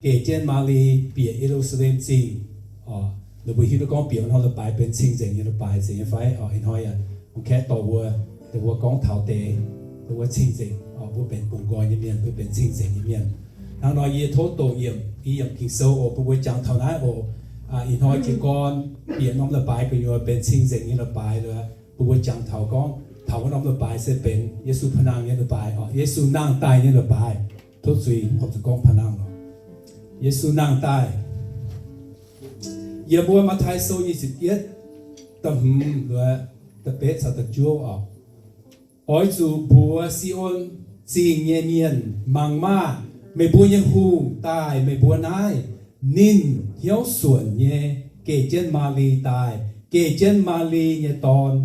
geh jienv Maa^li bieqc Ye^lu^saa^lem Zingh. Oc, ninh mbuo hiuv duqv gorngv bieqc wuov norm leiz-baaix benx cing-nzengc nyei leiz-baaix zeiz nyei fai? Oc, ih hnoi yaac mv kaeqv dorh mbuo, dongh mbuo gorngv taux deix, dongh mbuo cing-nzengc, oc, mbuo benx bungx nqoi nyei mienh, mbuo benx cing-nzengc nyei mienh. Hnangv nor yie tov doqc yiemc, yie yiemc Ging-Sou oc, bun mbuo jangx taux naaiv oc. Ih hnoi jiez gorn bieqc norm leiz-baaix gu'nyuoz benx cing-nzengc nyei leiz-baaix, bun mbuo jangx taux gorngv taux wuov norm leiz-baaix se benx Yesu pa'nangh nyei leiz-baaix oc, Yesu nangh daaih nyei leiz-baaix. Tov zuiz, horpc zuqc gorngv pa'nangh oc. Yesu nangh daaih. Yiem wuov Matv^tai Sou nyic ziepc yietv, da'hmz, da'betv caux da'juov oc. Oix zuqc mbuox Si^on Zingh nyei mienh, Mangc maah! Meih mbuo nyei hungh daaih meih mbuo naaiv. Ninh hnyouv suonc nyei, geh jienv Maa^li daaih, geh jienv Maa^li nyei dorn.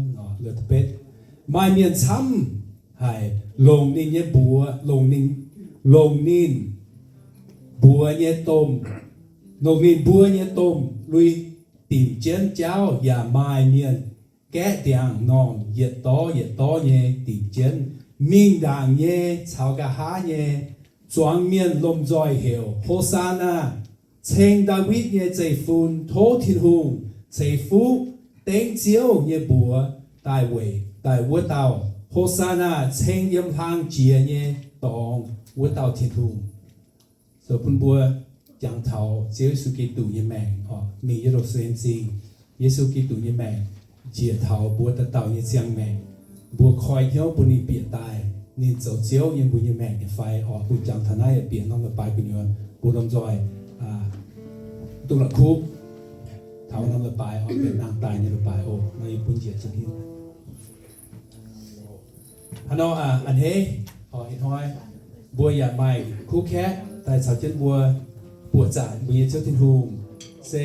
Maaih mienh camv haic longc ninh nyei mbuox, longc ninh, longc ninh mbuox nyei domh, longc ninh mbuo nyei domh lui dimc jienv jauv. Yaac maaih mienh gaeqv ndiangx-normh yietc dorv yietc dorv nyei dimc jienv, mingh ndaangc nyei caux nqa'haav nyei. Zuangx mienh lomh nzoih heuc, Ho^saa^naa! Ceng Ndaawitv nyei Zeiv-Fun! Tov Tin-Hungh ceix fuqv dengv Ziouv nyei mbuox daaih weic daaih wuov dauh. Ho^saa^naa! Ceng yiem hlang jiex nyei dorngx wuov dauh Tin-Hungh. Zoux bun mbuo jangx taux Ziouv Yesu Giduc nyei maengc oc, mingh Ye^lu^saa^lem Zingh. Yesu Giduc nyei maengc njiec taux mbuo dauh dauh nyei ziangh maengc. Mbuo koi hnyouv bun ninh bieqc daaih, ninh zoux Ziouv yiem mbuo nyei maengc nyei fai oc. Mbuo jangx taux naaiv yaac bieqc norm leiz-baaix gu'nyuoz, mbuo lomh nzoih duqv la'kuqv taux norm leiz-baaix oc, benx nangh daaih nyei leiz-baaix oc. Nor yie bun njiec zunc hin. Hnangv nor a'hneiv oc, ih hnoi mbuo yaac maaih kuv kaeqv daaih caux jienv mbuo buoqc zaangc mbuo nyei Ziouv Tin-Hungh. Se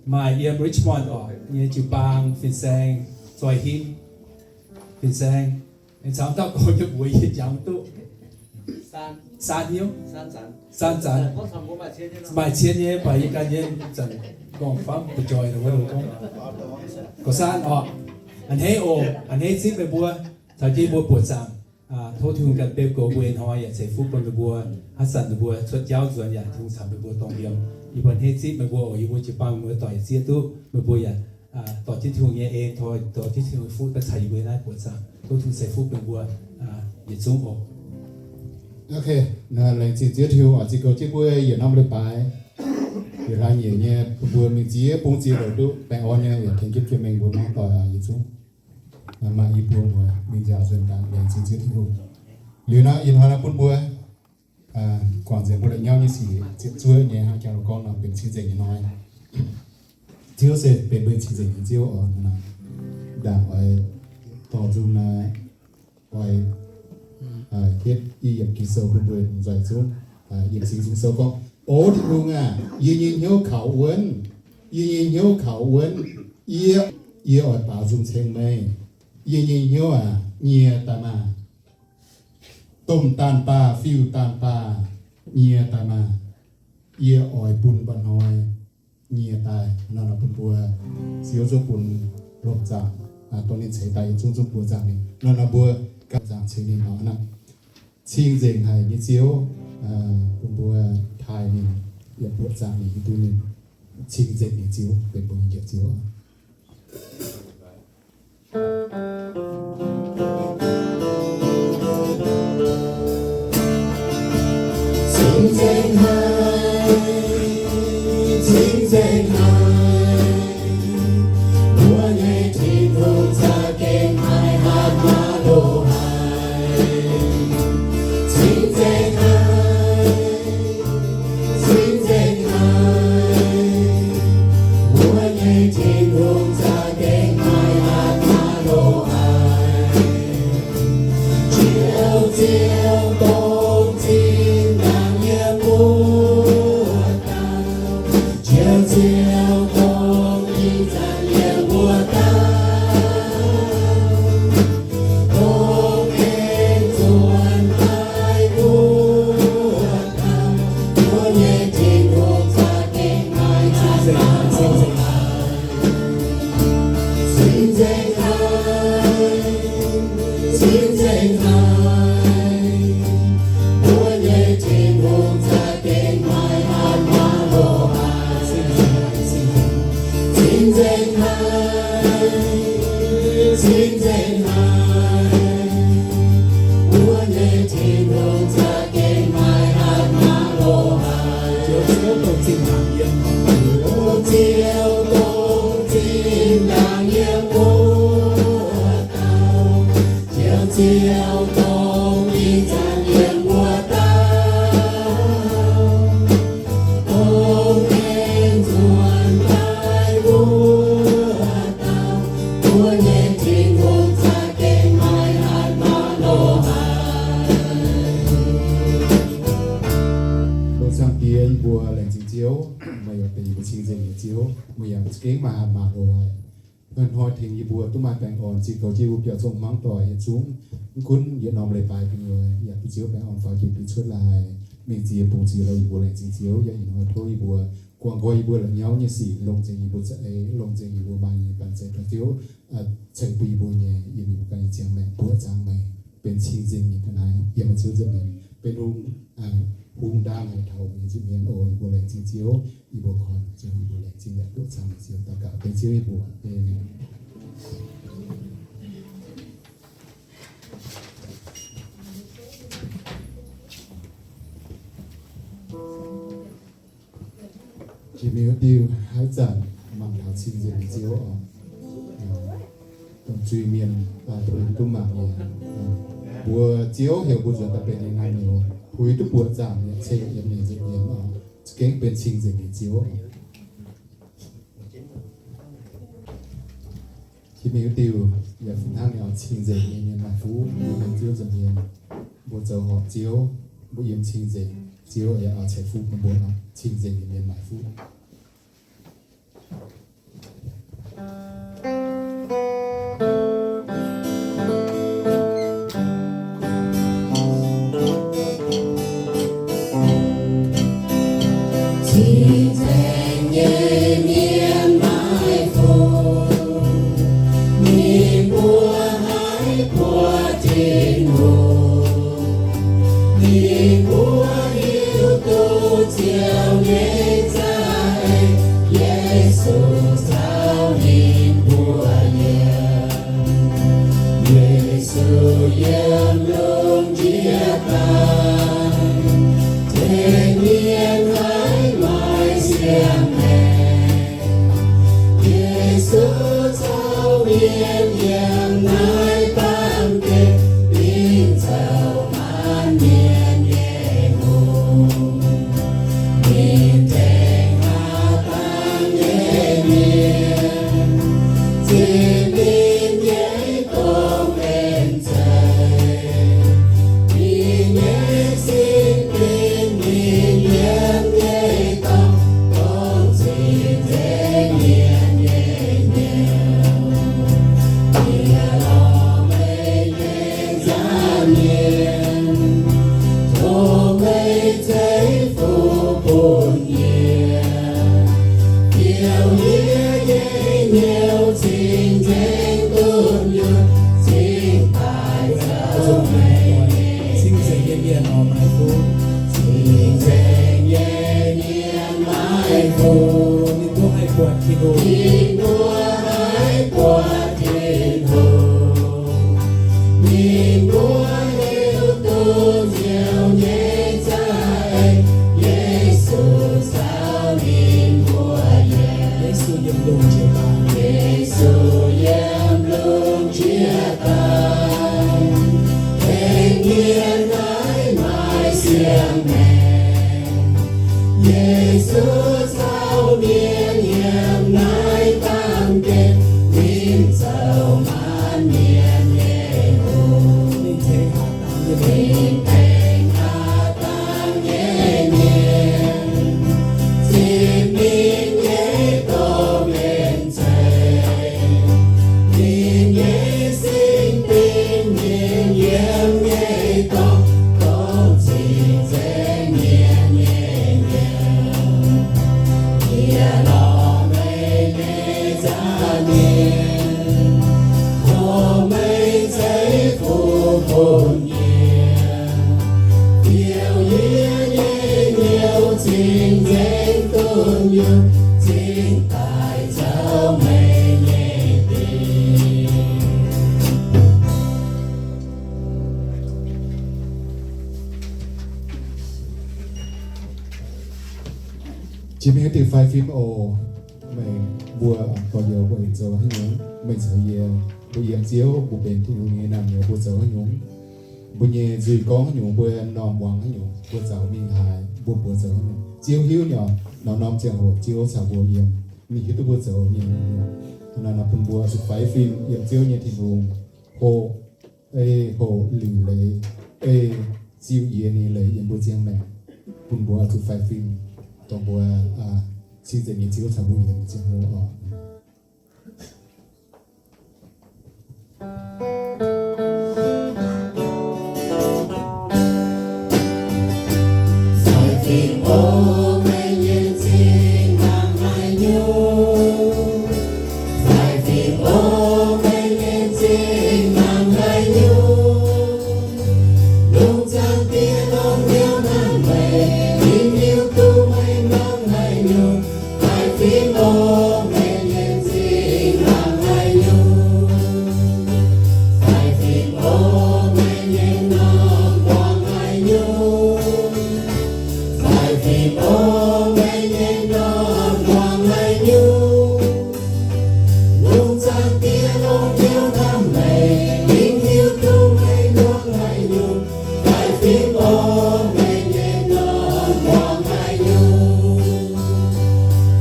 maaih yiem Richmond oc nyei jiu-baang fin-saeng, Zoih Him fin-saeng, aengx caux dauh gorx nyei mbuox yie jangx duqv saan hnyouv, saan zanc, maaih cien nyei, mv baac yie ganh nyei zanc gorngv famv da'joih wuov gorngv, gorqv-saan oc. A'hneiv oc, a'hneiv zipv meih mbuo caux jienv mbuo buoqc zaangc. Tov Tin-Hungh ganh beu goux mbuo ih hnoi yaac ceix fuqv bun meih mbuo. Haaix zanc meih mbuo cuotv jauv nzuonx yaac Tin-Hungh caux meih mbuo dongh yiem. Yie mbuo a'hneiv zipv meih mbuo oc, yie mbuo jiu-baang meih mbuo doic yaac zieqv duqv, meih mbuo yaac dorh jienv Tin-Hungh nyei en, dorh jienv Tin-Hungh nyei fuqv daaih caux yie mbuo naaiv buoqc zaangc. Tov Tin-Hungh ceix fuqv bun mbuo yietc zungv oc. Ok, laengz zingh Ziouv Tin-Hungh oc, ziux goux jienv mbuo yietc norm leiz-baaix, yietc hlaax nyeic nyei, bun mbuo mingh ziex bung ziex louc duqv baengh orn nyei, yaac tengx jienv fiem mengh mbuo hmuangv doic yietc zungv. Maaih i buo muoz mingh nziaauc nzuonx daaih, laengz zingh Ziouv Tin-Hungh. Liuz nor, ih hnoi nor bun mbuo guangc nzengc mbuo la'nyauv nyei sic, ziepc zuoqv nyei hnangv jangx lorqc gorngv nor benx cing-nzengc nyei hnoi. Ziouv se benx mbuo cing-nzengc nyei Ziouv oc. Ndaangc oix dorh nzung naaiv, oix hietv i yiemc Ging-Sou bun mbuo lomh nzoih zungv. Yiemc Singx Nzung Sou gorngv, O Tin-Hungh aah! Yie nyei hnyouv kaux wuonv, yie nyei hnyouv kaux wuonv, yie, yie oix baaux nzung ceng meih. Yie nyei hnyouv aac, nyie daaih maah! Domh daanh baah, fiuv-daanh baah, nyie daaih maah! Yie oix bun mba'hnoi nyie daaih. Nor nor bun mbuo, Ziouv zungv bun lomh zaangc, dongh ninh ceix daaih yietc zungv zungv mbuo zaangc ninh. Nor nor mbuo ganh zaangc ceng ninh nor naaiv. Cing-nzengc haic nyei Ziouv, bun mbuo taaih ninh, yaac buoqc zaangc ninh, hiuv duqv ninh cing-nzengc nyei Ziouv benx mbuo nyei Njoux Ziouv. Cing-nzengc haic, cing-nzengc haic, mbuo nyei Tin-Hungh za'gengh maiv hatc maah loz haic. Cing-nzengc haic, cing-nzengc haic, mbuo nyei Tin-Hungh za'gengh maiv hatc maah loz haic. Njoux Ziouv dongh zinh ndaangc yiem wuov dauh. Njoux Ziouv dongh ih zanc yiem wuov dauh. Dongh aengx nzuonx daaih wuov dauh. Mbuo nyei Tin-Hungh za'gengh maiv hatc maah loz haic. Cing-nzengc haic, cing-nzengc haic, mbuo nyei Tin-Hungh za'gengh maiv Diex, yie mbuo laengz zingh Ziouv, meih yaac benx yie mbuo cing-nzengc nyei Ziouv. Meih yaac za'gengh maaih hatc maaih loz haic, hnoi-hnoi tengx yie mbuo duqv maaih baengh orn, zinh goux jienv yie mbuo biauv zong hmuangv doic yietc zungv. Mv gunv yietc norm leiz-baaix gu'nyuoz yaac bun Ziouv baengh orn faaux jiex biux cuotv laaix, mingh ziex bungx ziex loh. Yie mbuo laengz zingh Ziouv, yaac ih hnoi tov yie mbuo guangc nqoi yie mbuo la'nyauv nyei sic, longc nzengc yie mbuo za'eix, longc nzengc yie mbuo maaih nyei banh zeic, dorh Ziouv ceix bun yie mbuo nyei, yiem yie mbuo ganh nyei ziangh maengc buoqc zaangc meih, benx cing-nzengc nyei ga'naaiv yiem meih Ziouv nza'hmien, benx hungh, hungh ndaangc haic taux meih nyei nza'hmien oc. Yie mbuo laengz zingh Ziouv, yie mbuo koi Ziouv, yie mbuo laengz zingh yaac buoqc zaangc meih Ziouc daux gaux benx Ziouv yie mbuo. Aamen. Jiex mingh wuov diuh haaix zanc mangc taux cing-nzengc nyei Ziouv oc. Dongh zuiz-mienh puix duqv mangc nyei. Mbuo Ziouv heuc mbuo nzuonx daaih benx ninh naamh nyouz, puix duqv buoqc zaangc yaac ceng yiem ninh nza'hmien oc, za'gengh benx cing-nzengc nyei Ziouv oc. Jiex mingh wuov diuh yaac fih hnangv nyei oc, cing-nzengc nyei mienh maaih fuqv, mbuo yiem Ziouv nza'hmien, mbuo zoux horpc Ziouv, mbuo yiem cing-nzengc, Ziouv yaac oix ceix fuqv bun mbuo oc. Cing-nzengc nyei mienh maaih fuqv. Cing-nzengc nyei mienh maaih fuqv, ninh mbuo haih buatc Tin-Hungh. Ninh mbuo hiuv duqv Ziouv nyei za'eix, Yesu caux ninh mbuo yiem. Yesu yiem lungh ndiev daaih, tengx mienh haih maaih siang-maengc. Yesu caux mienh yiem naaiv baamh gen, mingh zoux maanc mienh nyei hungh. Ninh tengx haaix dauh nyei mienh, zinh ninh nyei gong-mienh zeic. Ninh nyei singx bin ninh yiem nyei dorngx, dongh cing-nzengc mienh nyei hnyouv. Yie lorz meih nyei nza'hmien, tov meih ceix fuqv bun yie. Fiuv yie nyei hnyouv cing-nzengc duqv nyuoz, cingx daaih zoux meih nyei. Cing-nzengc nyei mienh oix maaih fuqv. Cing-nzengc nyei mienh maaih fuqv. Ninh mbuo haih buatc Tin-Hungh. Ninh mbuo haih buatc Tin-Hungh. Ninh mbuo hiuv duqv Ziouv nyei za'eix, Yesu caux ninh mbuo yiem. Yesu yiem lungh jiex daaih. Yesu yiem lungh jiex daaih, tengx mienh haih maaih siang-maengc. Yesu caux mienh yiem naaiv baamh gen, ninh zoux maanc mienh nyei hungh. Ninh tengx haaix dauh nyei mienh, zinh ninh nyei domh mienh zeic. Ninh nyei singx bin ninh yiem nyei dorngx, dongh cing-nzengc mienh nyei hnyouv. Yie lorz meih nyei nza'hmien, tov meih ceix fuqv bun yie. Fiuv yie nyei hnyouv cing-nzengc duqv nyuoz, cingx daaih zoux meih nyei diex. Jiex mingh diuh fai fim oc. Meih mbuo gorx-youz mbuo aengx zoux haaix nyungc? Meih caux yie mbuo yiem Ziouv, mbuo benx Tin-Hungh nyei naamh nyouz, mbuo zoux haaix nyungc? Mbuo nyei nzuih gorngv haaix nyungc, mbuo norm muangx haaix nyungc, mbuo zaux mingh haaix, mbuo buoz zoux haaix nyungc, Ziouv hiuv nyei. Norm-norm ziangh hoc Ziouv caux mbuo yiem, ninh hiuv duqv mbuo zoux nyei. Naaiv nor bun mbuo zuqc faix fim yiem Ziouv nyei Tin-Hungh, hoqc, ei hoqc liuc leiz, ei ziux yie nyei leiz yiem mbuo ziangh maengc. bun mbuo zuqc faix fim, dongh mbuo cing-nzengc nyei Ziouv caux mbuo yietc zungv oc. Faix fim oc, meih nyei m'zing mangc haaix nyungc? Faix fim oc, meih nyei m'zing mangc haaix nyungc? Lungh zaangc Diex longc hnyouv hnamv meih, ninh hiuv duqv meih mangc haaix nyungc. Faix fim oc, meih nyei m'zing mangc haaix nyungc? Faix fim oc, meih nyei m'normh muangx haaix nyungc? Faix fim oc, meih nyei m'normh muangx haaix nyungc? Lungh zaangc Diex longc hnyouv hnamv meih, ninh hiuv duqv meih muangx haaix nyungc. Faix fim oc, meih nyei m'normh muangx haaix nyungc?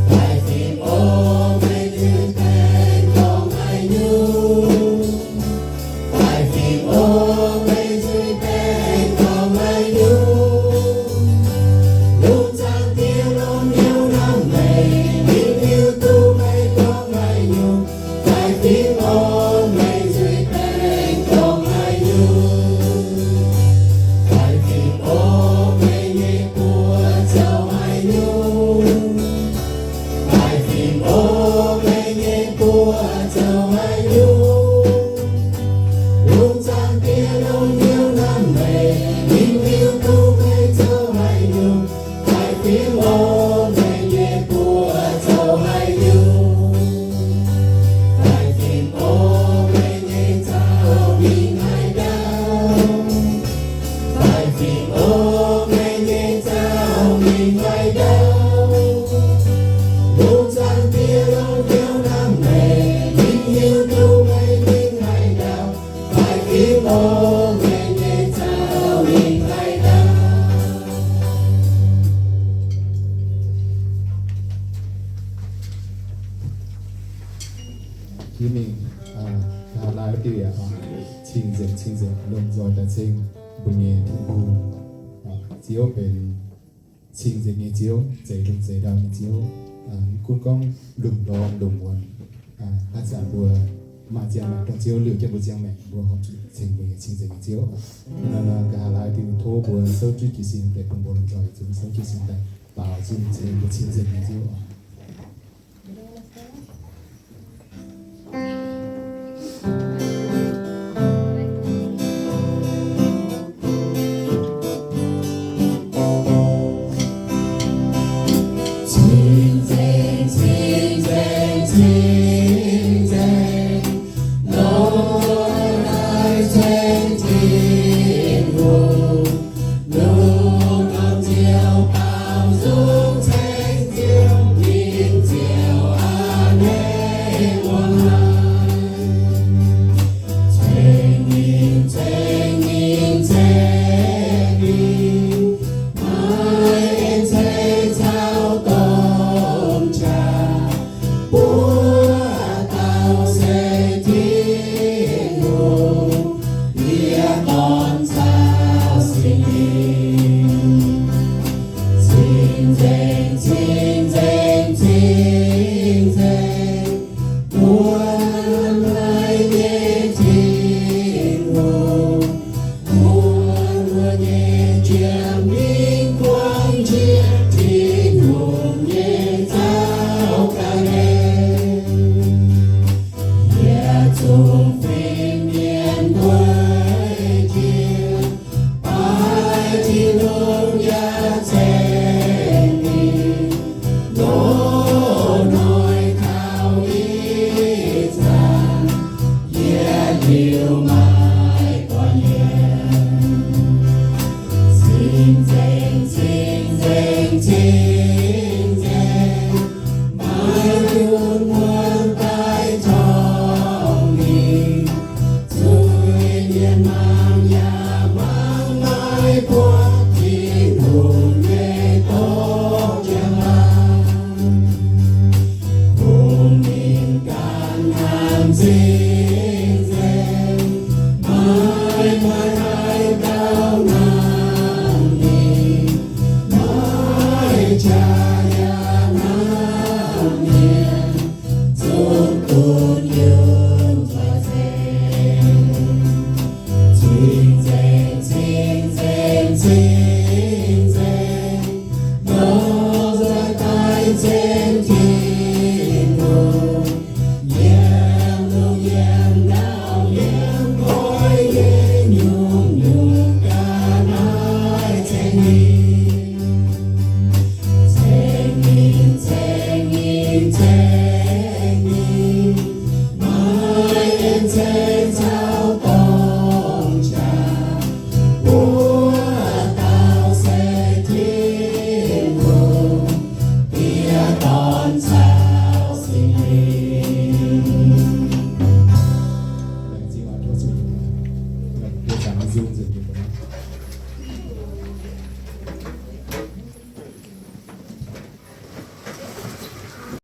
Faix fim oc, meih nzuih baengh dorngx haaix nyungc? Faix fim oc, meih nzuih baengh dorngx haaix nyungc? Lungh zaangc Diex longc hnyouv hnamv meih, ninh hiuv duqv meih dorngx haaix nyungc. Faix fim oc, meih nzuih baengh dorngx haaix nyungc? Faix fim oc, meih nyei buoz zoux haaix nyungc? Faix fim oc, meih nyei buoz zoux haaix nyungc? Lungh zaangc Diex longc hnyouv hnamv meih, ninh hiuv duqv meih zoux haaix nyungc. Faix fim oc, meih nyei buoz zoux haaix nyungc? Faix fim oc, meih nyei zaux mingh haaix ndau? Faix fim oc, meih nyei zaux mingh haaix ndau? Lungh zaangc Diex longc hnyouv hnamv meih, ninh hiuv duqv meih mingh haaix ndau. Faix fim oc, meih nyei zaux mingh haaix ndau? Yie mingh nqa'haav laai wuov diuh yaac cing-nzengc, cing-nzengc lomh nzoih daaih ceng mbuo nyei Tin-Hungh. Ziouv benx cing-nzengc nyei Ziouv, zeix lungh zeix ndau nyei Ziouv. Mv gunv gorngv lungh ndorm lungh muonz, haaix zanc mbuo maaih ziangh maengc dongh Ziouv liouh jienv mbuo ziangh maengc, mbuo horpc zuqc ceng mbuo nyei cing-nzengc nyei Ziouv. Nor, nqa'haav laai diuh tov mbuo souv jienv jiez sin daaih bun mbuo lomh nzoih zuqc souv jiez sin daaih baaux nzung ceng mbuo cing-nzengc nyei Ziouv oc. Cing-nzengc, cing-nzengc, cing-nzengc, longx haic ceng Tin-Hungh. Lungh norm Ziouv baaux nzung ceng Ziouv, ninh ziouc a'hneiv muangx haic. Ceng ninh, ceng ninh, ceng ninh, maiv en ceng caux domh qaqv. Buov dauh se Tin-Hungh, yie dorn caux Singx Lingh. Cing-nzengc, cing-nzengc, cing-nzengc, buonv haic nyei Tin-Hungh, buonv wuov nyei jiem mingh buangv jiex Tin-Hungh nyei zaux ga'hlen. Yietc zungv fin-mienh guei jiex, baaix Tin-Hungh yaac ceng ninh. Loz-hnoi kaux ih zanc, yietc liuz maaih doix-yienx. Cing-nzengc, cing-nzengc, cing-nzengc, maiv gunv muonz daaih torngv ninh, zuiz-mienh mangc yaac mangc maiv buatc Tin-Hungh nyei dorngx jangx-laangc. Kungx ninh ganh hnamv cing-nzengc, maiv maaih haaix dauh hnamv ninh. Maiv Aa,